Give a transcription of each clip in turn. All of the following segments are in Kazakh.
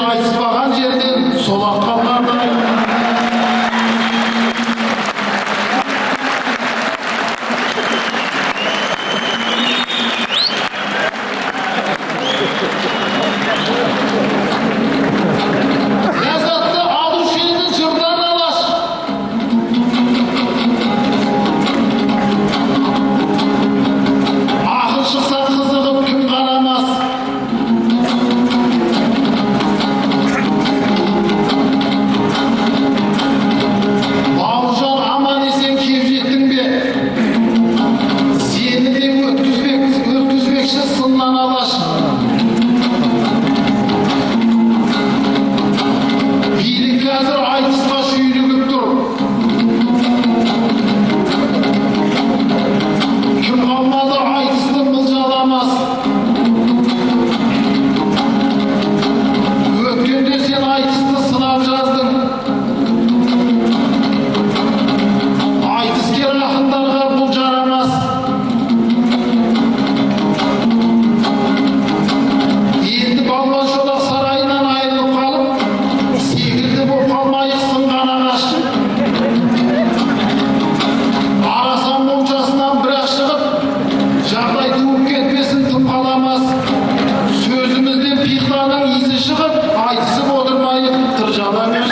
Айтыспаған жерден солақ қалғандай. Ләззатты алушы еді жырдан алаш. Ақын шықса қызығып кім қарамас. Бауыржан, аман есен кеп жеттің бе? Сені де өткізбекші сыннан алаш. Билік қазір айтысқа шүйлігіп тұр. Кім қалмады айтысты мылжаламас. Өткенде сен айтысты сынап жаздың. Айтыскер ақындарға бұл жарамас. Енді Балуан Шолақ сарайынан айырылып қалып, секілді боп қалмайық сынған ағаш. Арасан моншасынан бірақ шығып, жағдай туып кетпесін тым қаламас. Сөзімізден пихтаның иісі шығып, айтысып отырмайық тыржалаңаш.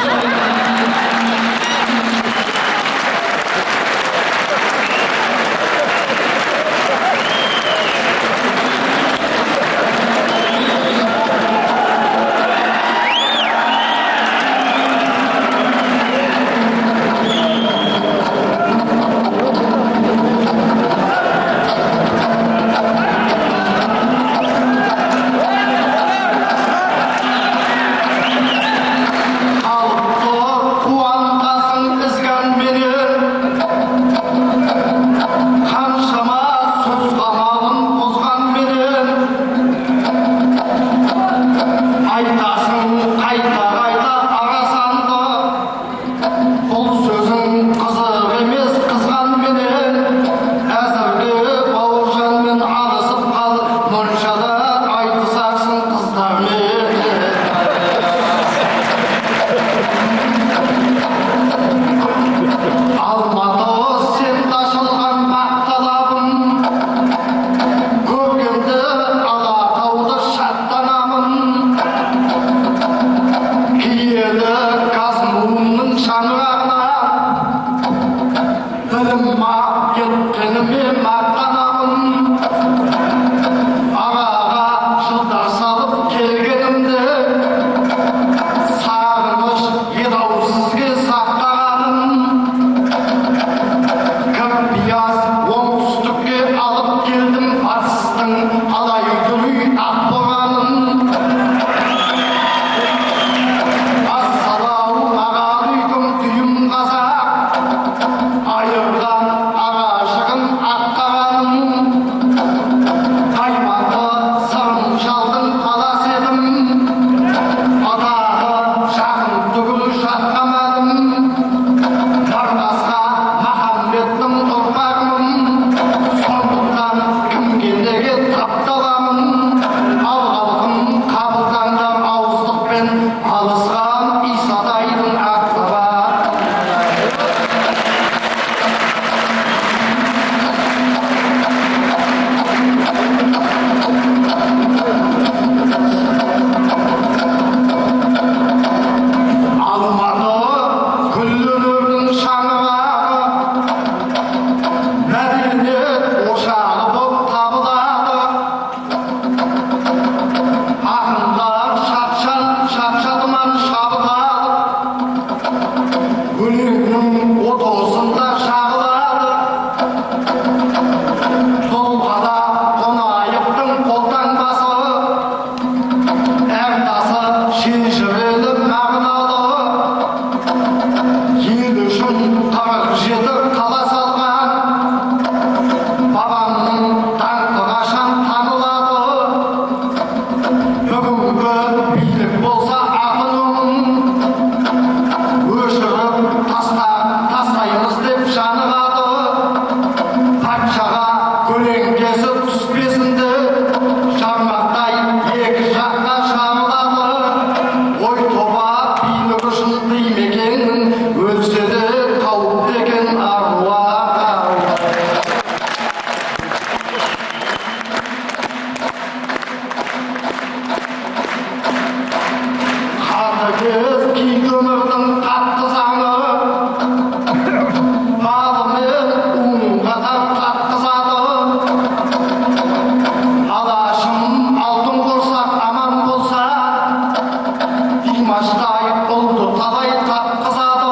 Димаштай ұлды талай тапқызады.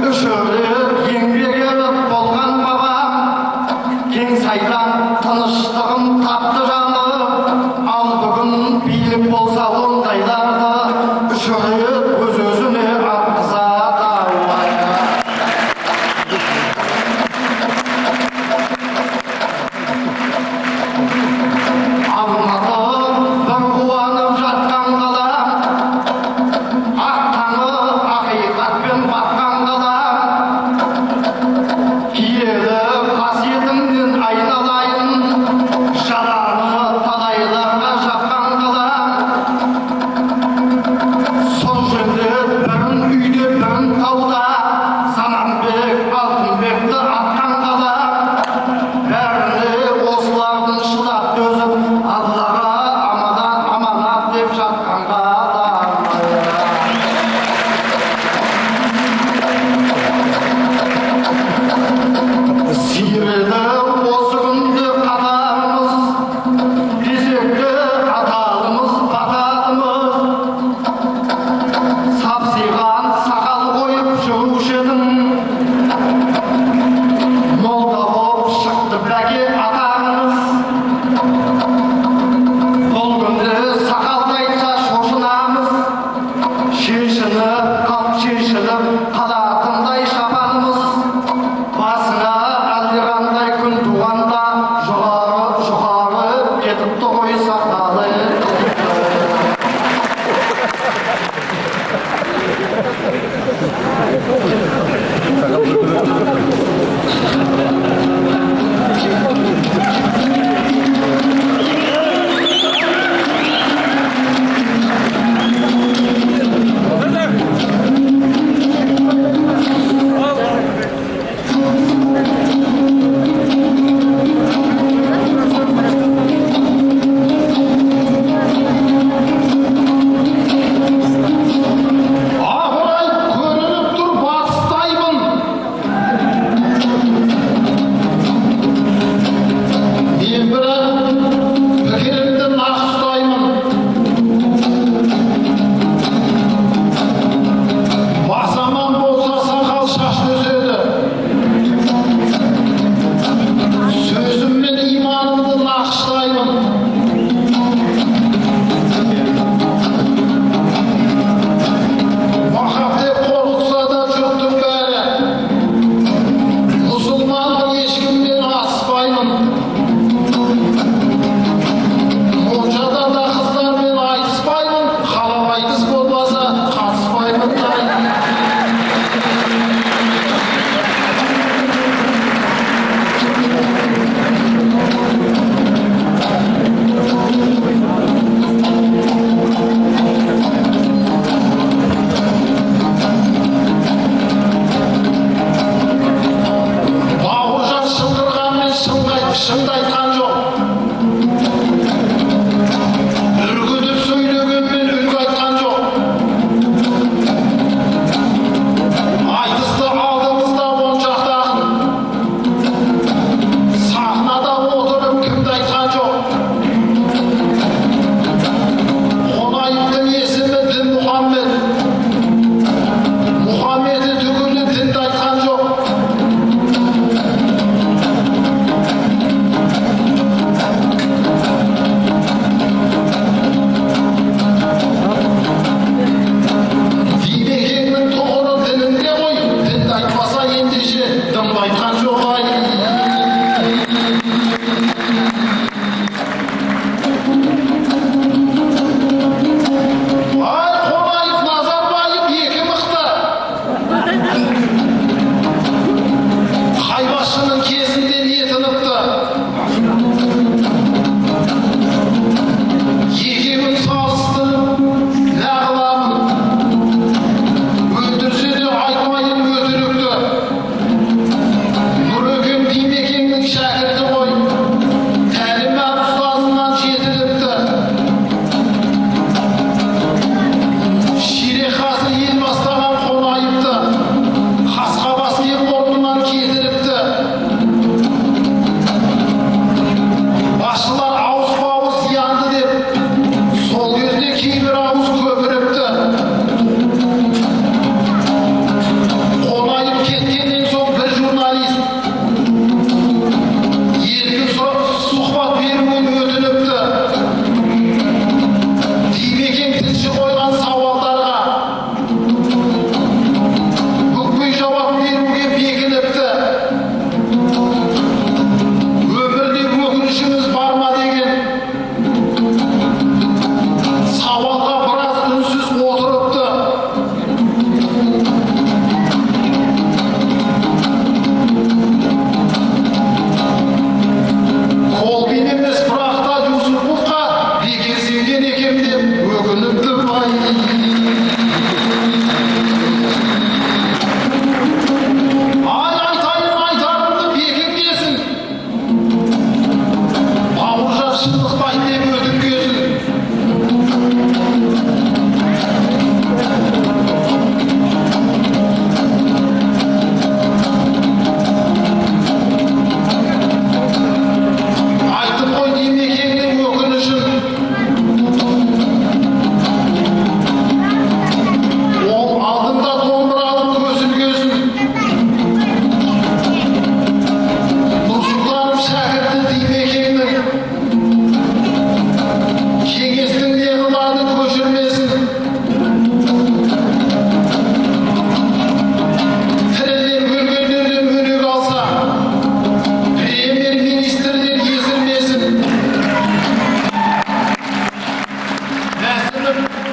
Үш рет еңбек етіп болған бабам, кең сайдан тыныштығын тапты жаны. Ал бүгін билік болса ондайларды үш рет өз-өзіне атқызады. Алматы бір қуанып жатқан қалам,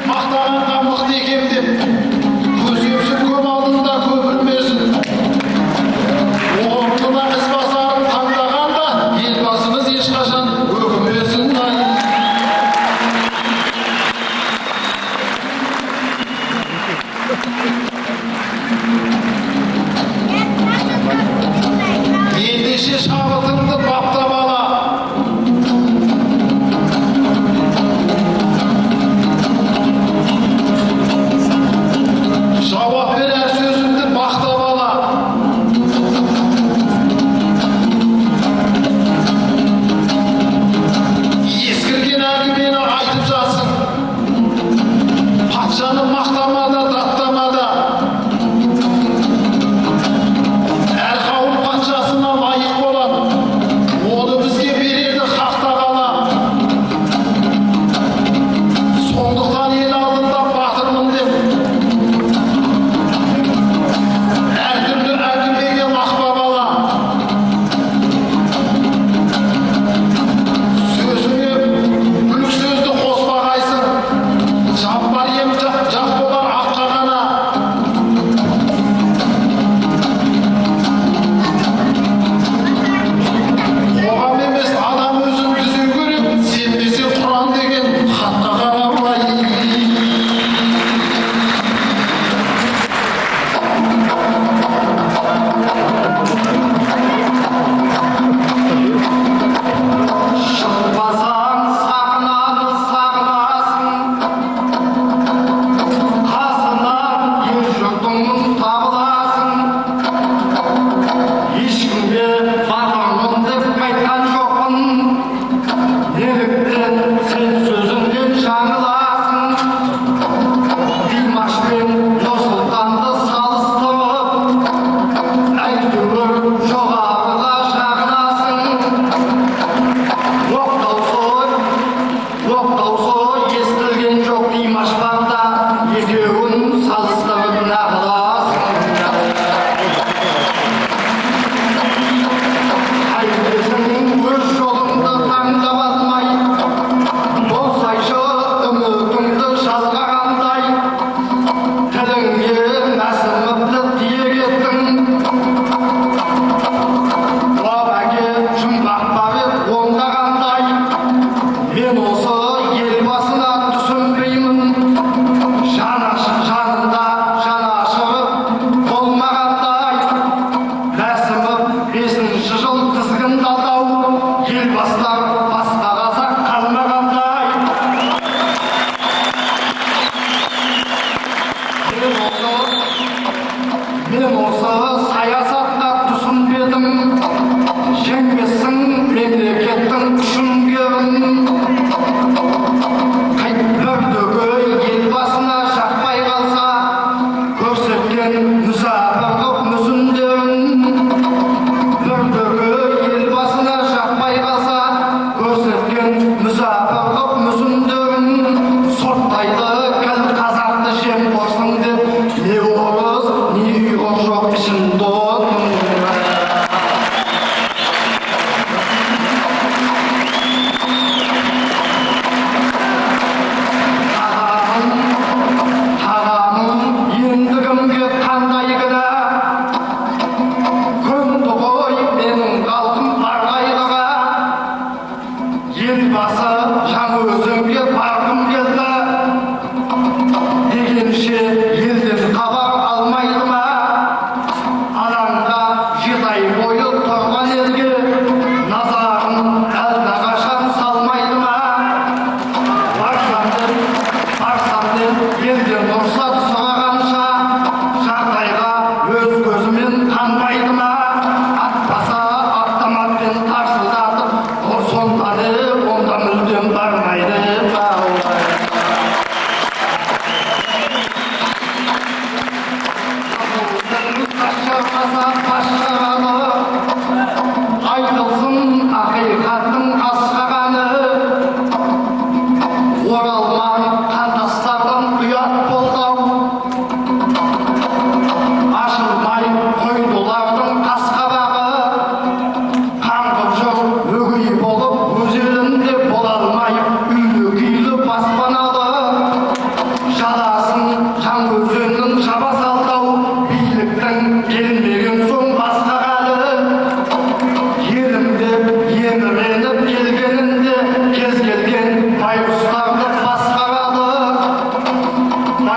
Мақтағанға мықты екем деп. Көсемсіп көп алдында көп білмесін. Орнына ізбасарын таңдағанда елбасымыз ешқашан өкінбесін. Ендеше шабытыңды баптап ала. Жауап бер әр сөзіңді бақтап ала. Ескірген әңгімені айтып жатсың. Патшаны мақтама да, даттама да. Әр қауым патшасына лайық болады. Оны бізге береді Хақ тағала. Сондықтан ел алдында батырмын деп әртүрлі әңгімеге лақпа бала. Сөзіңе бүлік сөзді қоспағайсың. Жаппар ем жақ болар аққа ғана. Қоғам емес, адам өзін түзеу керек. Сенбесе Құран деген хатқа қарамай. Шықпасаң сахнаны сағынасың, қасынан ел жұртыңның табыласың. Ешкімге батырмын деп айтқан жоқпын, неліктен сен сөзіңнен жаңыласың? Димаш пен Нұрсұлтанды салыстырып, әйтеуір жоғарыға жағынасың. Оқ даусы естілген жоқ Димаш барда, екеуін салыстырып нағыласың. Қайтесің өз жолыңды таңдап алмай, болсайшы үмітіңді жалғағандай. Тіліңе Мәсімовті тиек еттің, Бабәке жұмбақ бар еді ондағандай. Мен осы елбасына түсінбеймін, жанында жанашыры болмағандай. Мәсімов 5-ші жыл тізгіндалды ау, елбасылар басқа қазақ қалмағандай. Мен осы саясатқа түсінбедім, жеңбессің мемлекеттің күшін керін. Бір дөкей елбасына жақпай қалса, көрсеткен мүсәпір қып мүсіндерін. Бір дөкей елбасына жақпай қалса, көрсеткен мүсәпір қып мүсіндерін. Соттайды кіл қазақты жемқорсың деп, не орыс, не ұйғыр жоқ ішінде оның. Тағамын енді кімге қандай кінә? Көнді ғой менің халқым бар қайғыға. Елбасы жаңа өзенге барғым келді дегенше елден хабар алмайды ма? Алаңда 7 ай бойы тұрған елге назарын әлдеқашан салмайды ма? Барсам деп елден рұқсат сұрағанша, жағдайға өз көзімен қанбайды ма? Атпаса автоматпен тарсылдатып, сонда не, онда мүлдем бармайды. Айтылсын ақиқаттың асқағаны. Оралман қандастардан ұят болды ау.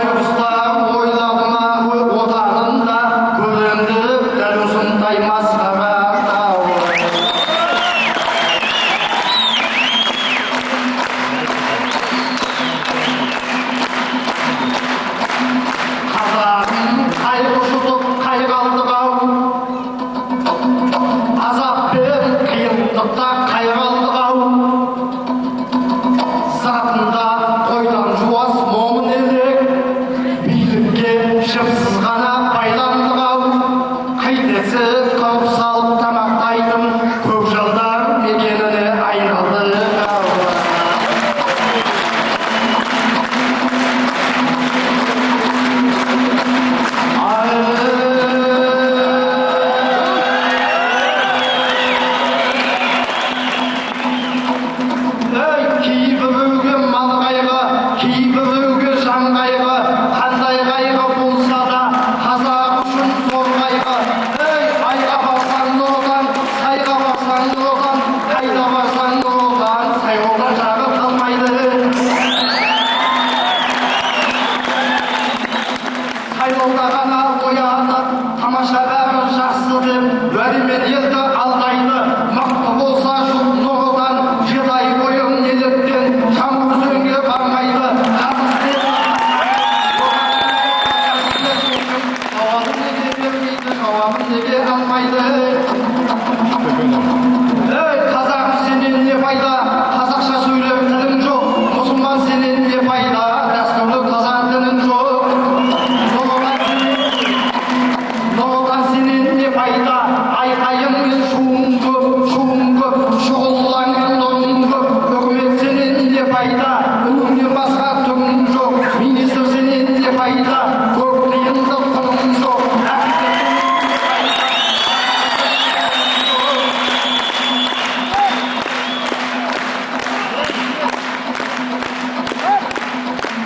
Байғұстар ойлады ма отанында, көрінді дәл осындай масқара. Қазағым қайғы жұтып қайғы алдық ау, азап пен қиындықта қайғы алдық ау. Затында қойдан жуас момын елек, билікке жіпсіз ғана байландық ау. Қайтесі қауып салып тамақтайтын көкжалдар мекеніне айналдық ау. Ей, кейбіреуге мал қайғы, кейбіреуге жан қайғы, қандай қайғы болса да қазақ үшін зор қайғы. Ей, айға барсаң Нұр Отан, сайға барсаң Нұр Отан, қайда барсаң Нұр Отан, сайлаудан жағы қалмайды. Сайлауда ғана оянып, тамаша бәрі жақсы деп, уәдемен елді алдайды. Мықты болса жұрт Нұр Отан, 7 ай бойы неліктен Жаңаөзенге бармайды? Жауабын неге бермейді, жауабын неге алмайды? Ей, қазағым, сенен не пайда, қазақша сөйлеп тілің жоқ. Мұсылман сенен не пайда, дәстүрлі таза дінің жоқ. Нұр Отан сенен не пайда, айқайың мен шуың көп, шуың көп, шұғылаңмен нұрың көп. Үкімет сенен не пайда, үніңнен басқа түгің жоқ. Министр сенен не пайда, көк тиындық құның жоқ.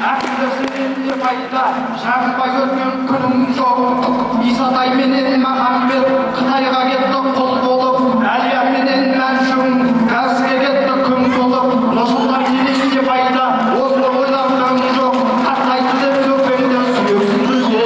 Әкімдер сенен не пайда? Әкімдер сенен не пайда, жағынбай өткен күнің жоқ. Исатай менен Махамбет Қытайға кетті құл болып, Әлия менен Мәншүк Газге кетті күн болып. Нұрсұлтан сенен не пайда, осыны ойлап түрің жоқ. Қартайды деп сөкпеңдер, сүйексіз жүзге.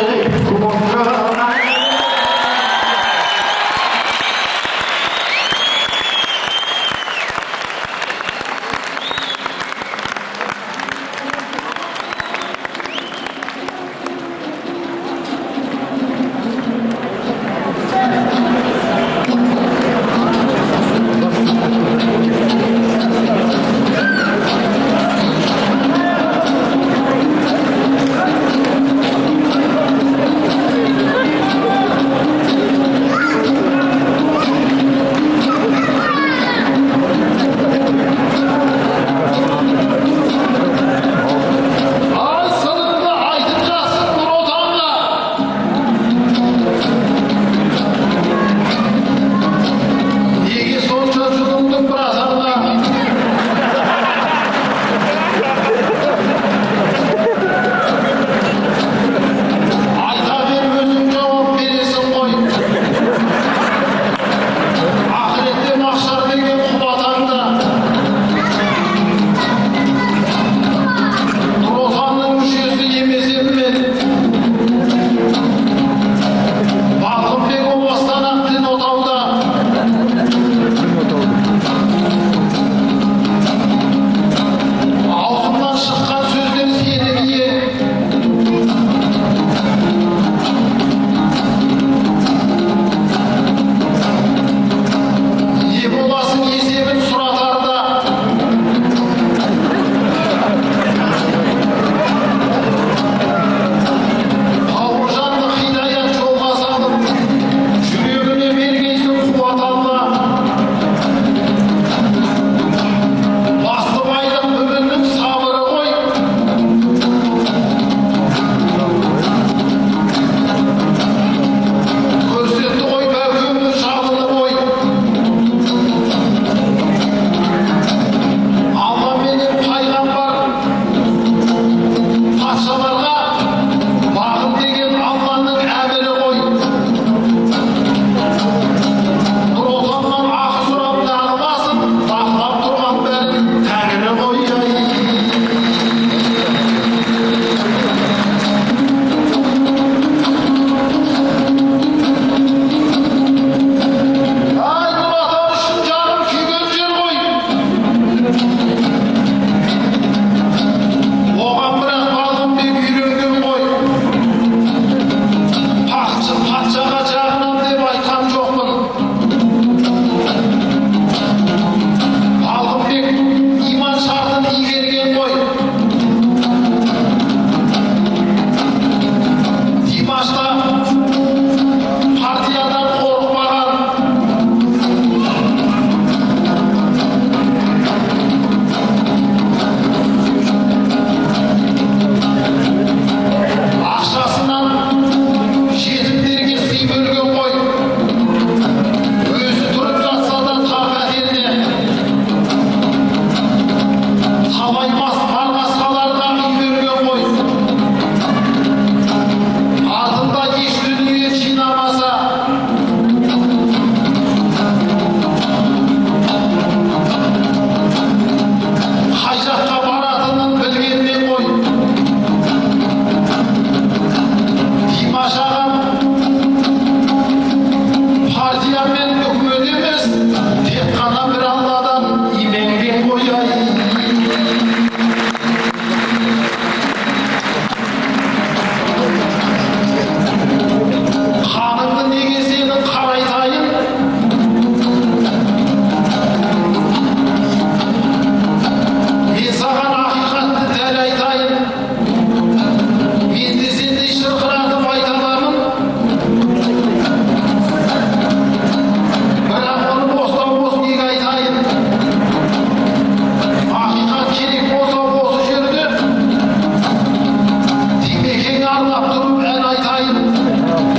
Тыңдап тұрып ән айтайын.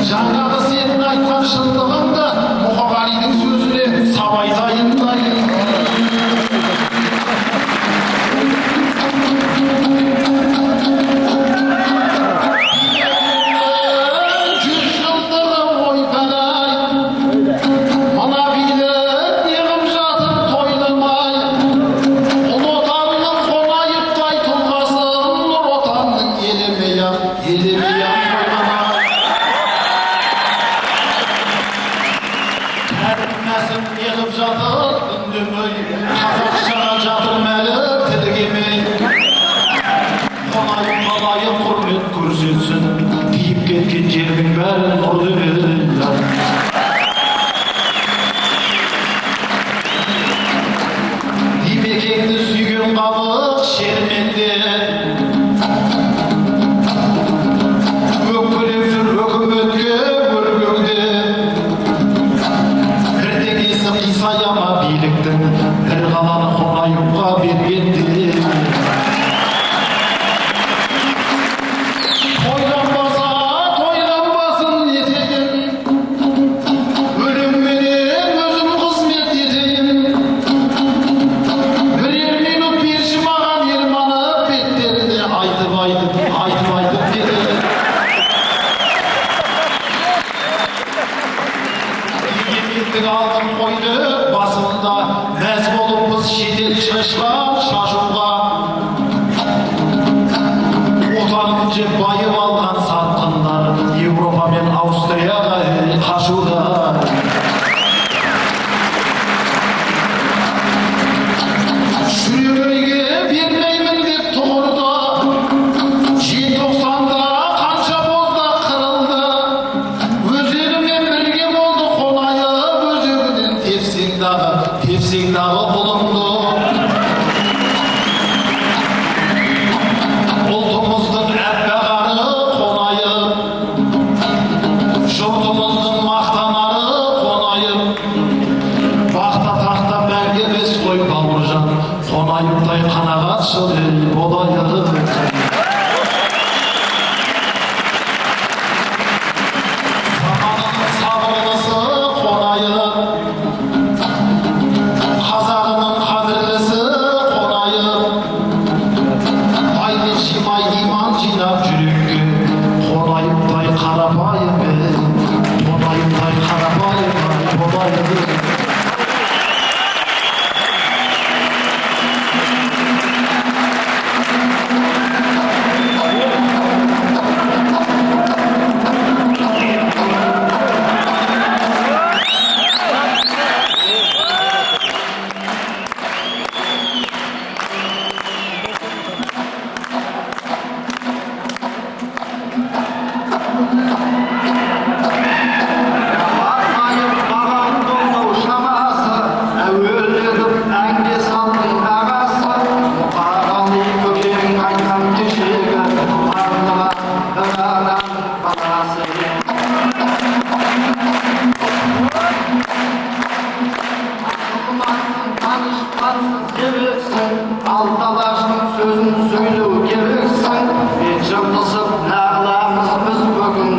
Жаңағы сенің айтқан шындығыңды Мұқағалидың сөзіне сап айтайын. Қазақшаға жатыр мәлі тілі келмей, Қонайыпқа лайық құрмет көрсетсін, тиіп кеткен жердің бәрін нұр демей. Димекеңді сүйген халық шерменде, өкпелеп жүр өкіметке өрбеуде. Бірдеңесі қисая ма биліктің, бір қаланы Қонаевқа бергенде. Тойланбаса тойланбасын етейін, өлеңменен өзім қызмет етейін. Бірер минут берші маған Ерманып, беттеріне айтып айтып, айтып айтып кетейін. Егемендік алдын қойды басында, мәз болыппыз шетел шашқан шашуға. Отанын жеп байып алған сатқындар Европа мен Аустрияға қашуда. Жүрегіме бермеймін деп тұғырды, желтоқсанда қанша боздақ қырылды. Өзегімен бірге болды Қонаев, өзегінен тепсең дағы, тепсең дағы бұлыңды. Ұлтымыздың әппақ ары Қонаев, жұртымыздың мақтанары Қонаев. Бақта тақта мәңгі емес қой бауыржан, Қонаевтай қанағатшыл болайық. Заманының сабырлысы Қонаев, қазағының қадірлісі Қонаев. Байлық жимай иман жинап жүрекке, Қонаевтай қарапайым, Қонаевтай қарапайым болайық. Бармайық маған долдау шамасы, әуелетіп әнге салдың ағасы. Мұқағали көкең айтқан кешегі, барлығы бір ананың баласы. Ақылмансың, данышпансың, себепсің, алты алаштың сөзін сөйлеу керексің. Бет жыртысып нағыламыз біз бүгін,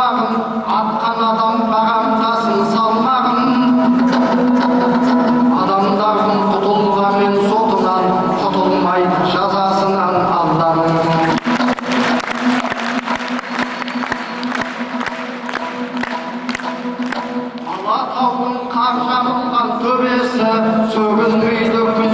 салмағын, атқан адам бағамдасын салмағын. Адамдардың құтылғанмен сотынан, құтылмайды жазасынан Алланың. Алатаудың қар жабылған төбесі, сөгілмейді күн